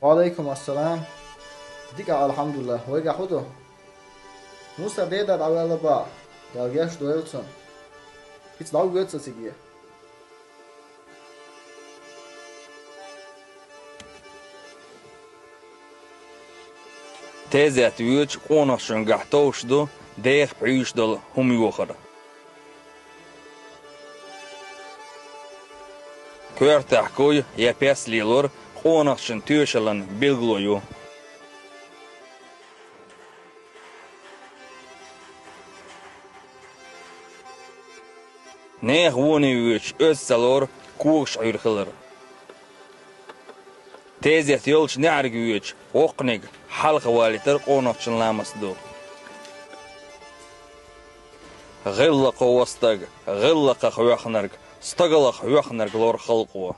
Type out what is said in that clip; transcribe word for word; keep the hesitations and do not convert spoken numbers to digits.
Ва Ӏалайкум ассалам. Дика, алхьамдулиллахӀ. Вайгахь хӀун ду? Муса деда дӀаваьлла бах. Дала геш дойла цунна. Хица дӀавоьду со цига. Тезет воьдучу къонахчуьнгахь товш ду Деха пхьуьйсуш долу хӀума йохар. Коьртехь куй я пес лелор къонахчун тоьшаллин билгало ю. Нехан воне воьдуш оьзда ца лору когаш Ӏуьйра хилар. Тезет йолчу неӀарга воьдуш воккханиг хьалха валийтар къонахчун ламаст ду. ГӀиллакхо ван стаг, гӀиллакхах воьхнарг, стагалах воьхнарг лору халкъо.